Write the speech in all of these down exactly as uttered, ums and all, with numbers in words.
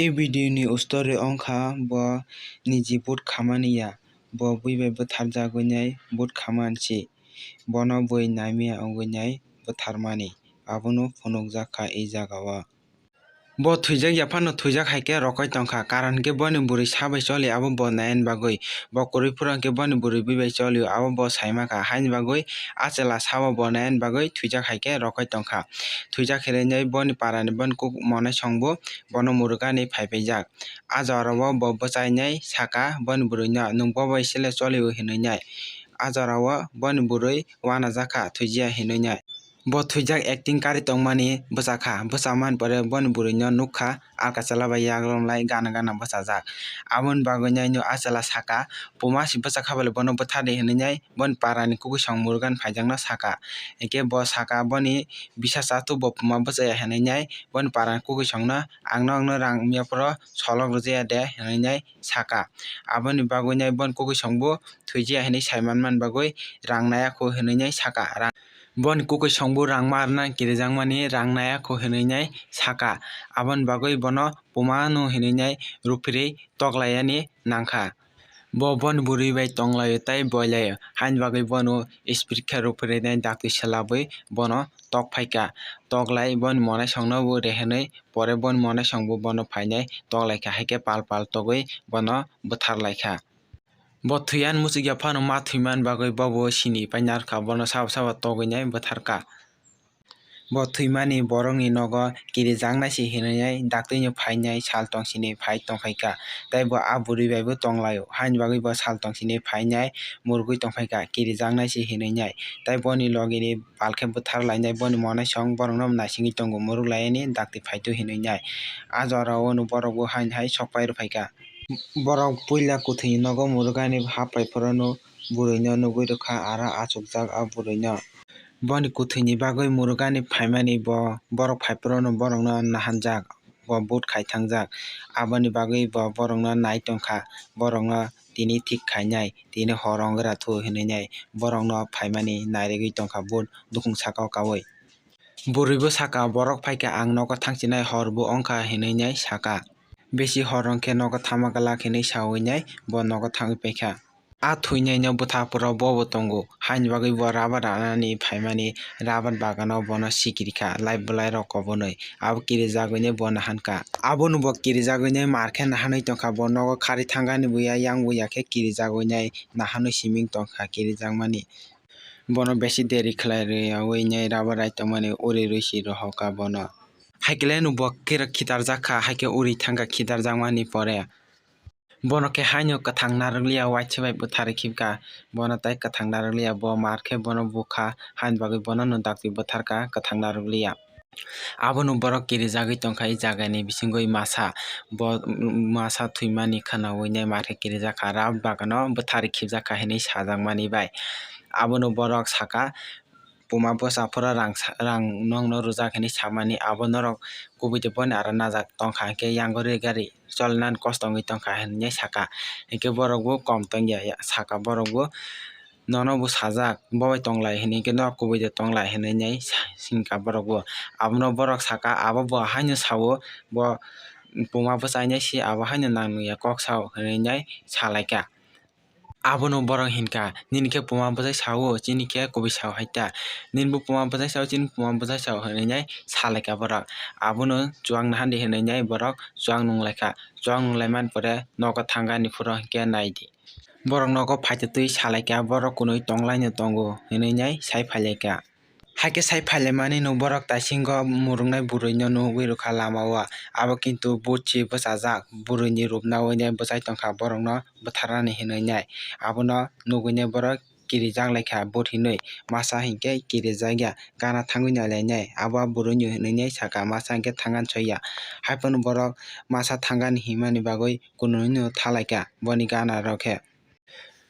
E video ni story wngkha bo niji vote khamani ya, bo bui bai bwtharjagwi nai vote khaman si, bono bui naimya wngwi nai bwtharmani, abono phunukjak kha e jagao. Bo thwijak ya phano thwijak hai khe rokai tongkha, karon khe boni bwrwi sa bai choli abo bo nayan bagwi, bo kwrwi phuru hwnkhe boni bwrwi bui bai cholio abo bo saimakha, haini bagwi a chwla sabo bo nayan bagwi thwijak hai khe rokai tongkha. Thwijak hinwi nai boni parani boni kuk monai songbo bono mwrwkani phaipaijak. A jorao bo bwchainai saka boni bwrwino, "Nwng bo bai sele cholio?" hinwi nai. A jorao boni bwrwi uanajakha, thwijiya hinwi nai. Bo thwijak acting kari tongmani bwchakha, bwchamani pore boni bwrwino nukha, alka chwla bai yaglom lai gana gana bwchajak. Aboni bagwi naino a chwla saka, "Puma si bwchakha bole bono bwthardi," hinwi nai boni parani kukisong mwrwkani phaijakno saka. Hinkhe bo saka boni bisa chathuk bo puma bwchaya hinwi nai boni parani kukisongno, "Ang nokno rang mia phuru solok rwjaya de," hinwi nai saka. Aboni bagwi nai boni kukisongbo thwijiya hinwi saimanmani bagwi rang naiya kho hinwi nai saka. Rang-, boni kukisongbo rang ma rwna kirijakmani rang naiya kho hinwi nai saka. Aboni bagwi bono pumano hinwi nai rupiri toklaiyani nangkha. Bo boni bwrwi bai tonglaio tei boilaio, haini bagwi bono speed khe ruphirinai dakti swlabwi bono tok phaikha. Toklai boni monai songno bo rehenwi pore boni monai songbo bono phainai toklaikha, haikhe pal pal togwi bono bwtharlaikha. Bo thwiyan muchukya phano ma thwimani bagwi bobo sini pai narwkha, bono sabo sabo togwinai bwtharkha. Bo thwimani borokni nogo kirijaknai se hinwi nai daktino phainai sal tongsini phai tongkhaikha, tei bo a bwrwi bai bo tonglaio, haini bagwi bo sal tongsini phainai mwrwgwi tongkhaikha, kirijaknai se hinwi nai, tei boni logini pal khe bwtharlainai, boni monai song borokno naisingwi tongo, mwrwk laiyani dakti phaitu hinwi nai. A jorao no borok bo haini hai sok pai rwphaikha. Borok puila kwthwini nogo mwrwkani hap pai phuru no bwrwino nugwi rwkha, aro achukjak a bwrwino. Boni kwthwini bagwi mwrwkani phaimani bo borok phai phuru no borokno nahanjak, bo vote khai thangjak. Aboni bagwi bo borokno nai tongkha, borokno tini thik khainai, tini hor wngwi rathu hinwi nai borokno phaimani nairigwi tongkha vote dukhung sakao kaui. Bwrwi bo saka, "Borok phaikha ang nogo thangchinai, hor bo wngkha," hinwi nai saka. Bisi hor wngkhe nogo thangma glak hinwi saui nai bo nogo thangwi paikha. A thwinaino bwtha phuru bobo tongo, haini bagwi bo rabar ranani phaimani rabar bagano bono sikirikha, lai bwlairok kobonwi. Abo kirijagwinai bo nahankha. Abono bo kirijagwinai mar khe nahanwi tongkha, bo nogo kharwi thangani buya, yang buya khe kirijagwinai nahanwi siming tongkha kirijakmani. Bono besi deri khlai rwyaui nai rabar rai tongmani uri rwi si rohorkha bono. Haikhe le no bo khe khitarjak kha, haikhe uri thangkha khitarjakmani pore. Bono khe haino kwthang narwkliya, waisa bai bwtharwi khibkha. Bono tei kwthang narwkliya, bo mar khe bono bukha, haini bagwi bono no dakti bwtharkha kwthang narwkliya. Abono borok kirijagwi tongkha, i jagani bisingwi masa, bo masa thwimani khwnaui nai mar khe kirijakha, rabar bagano bwtharwi khibjakha hinwi sajakmani bai. Abono borok saka, "Puma bwsa phuru rang sa-, rang nokno rwjak," hinwi samani, abo norok kubui de boni aro najak tongkha, hinkhe yango rwgari cholinani kosto wngwi tongkha hinwi saka, hinkhe borok bo kom tongya, saka borok bo, "Nono bo sajak, bo bai tonglai," hinwi khe, "Norok kubui de tonglai," hinwi nai sa-, singkha borok bo. Abono borok saka, abo bo haino sao, bo puma bwsai nai se abo haino nang nungya kok sao hinwi nai salaikha. Abono borok hinkha, "Nini khe puma bwsai sao, chini khe kubui sao hai ta. Nini bo puma bwsai sao, chini puma bwsai sao," hinwi nai salaikha borok. Abono chuwak nahardi hinwi nai borok chuwak nunglaikha. Chuwak nunglaimani pore nogo thangani phuru hinkhe naidi. Borok nogo phaitotwi salaikha, borok kunui tonglaino tongo hinwi nai sai phailaikha. Haikhe sai phailaimani no borok taisingo mwrwknai bwrwino nugwi rwkha lamao. Abo kintu vote se bwchajak, bwrwini rupnaui nai bwchai tongkha borokno bwtharnani hinwi nai. Abono nugwi nai borok kirijak laikha vote hinwi. Masa hinkhe kirijakya, gana thangwi nailainai, abo a bwrwino hinwi nai sakha, masa hinkhe thangani soiya. Haiphano borok masa thangani hinmani bagwi kunui no thalaikha boni ganarok khe.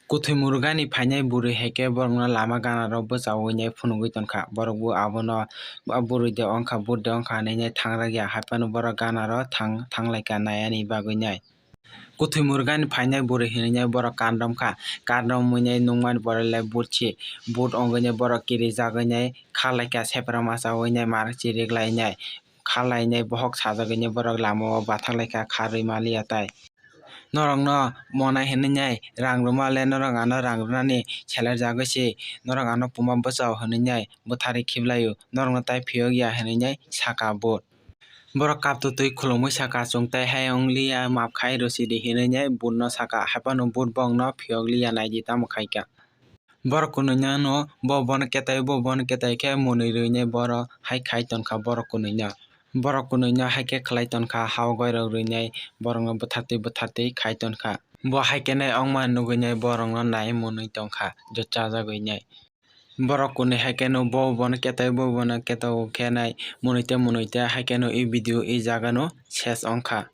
Kwthwi mwrwkani phainai bwrwi hai khe borokno lama ganarok bwchaui nai phunugwi tongkha. Borok bo abono, "A bwrwi de wngkha, vote de wngkha," hinwi nai thangrakya. Haiphano borok ganaro thang-, thanglaikha naiyani bagwi nai. Kwthwi mwrwkani phainai bwrwi hinwi nai borok kandom kha. Kandom wngwi nai nukmani borok le vote se. Vote wngwi nai borok kirijagwi nai kharlaikha, sepra masa wngwi nai mar chiriklainai. kha lainai bohok sajagwi borok lamao bathak laikha kha rwima liya tai. Norokno monai hinwi nai rang rwma le norok ano rang rwnani seler jagwi se norok ano puma bwsao hinwi nai bwtharwi khiplaio norokno tai phiyok ya hinwi nai saka bo. Borok kaptwi twi khulumwi saka chwng tai hai wng liya maap khai rw sidi hinwi nai budno saka haiphano bud bongno phiyok liya naidi tamo khaika. Borok kwnwi no bo bono ketai bo bono ketai khe mwnwi rwinai borok hai khai tongkha borok kwnwi no. Borok kwnwi no hai khe khlai tongkha ha o goirok rwinai borokno bwthartwi bwthartwi khai tongkha. Bo hai khe nai ongma nugwinai borokno nai mwnwi tongkha jo chajagwi nai. Borok kwnwi hai khe no bo bono ketai bo bono ketai khe nai mwnwi tei mwnwi tei hai khe no i video i jaga no ses ongkha.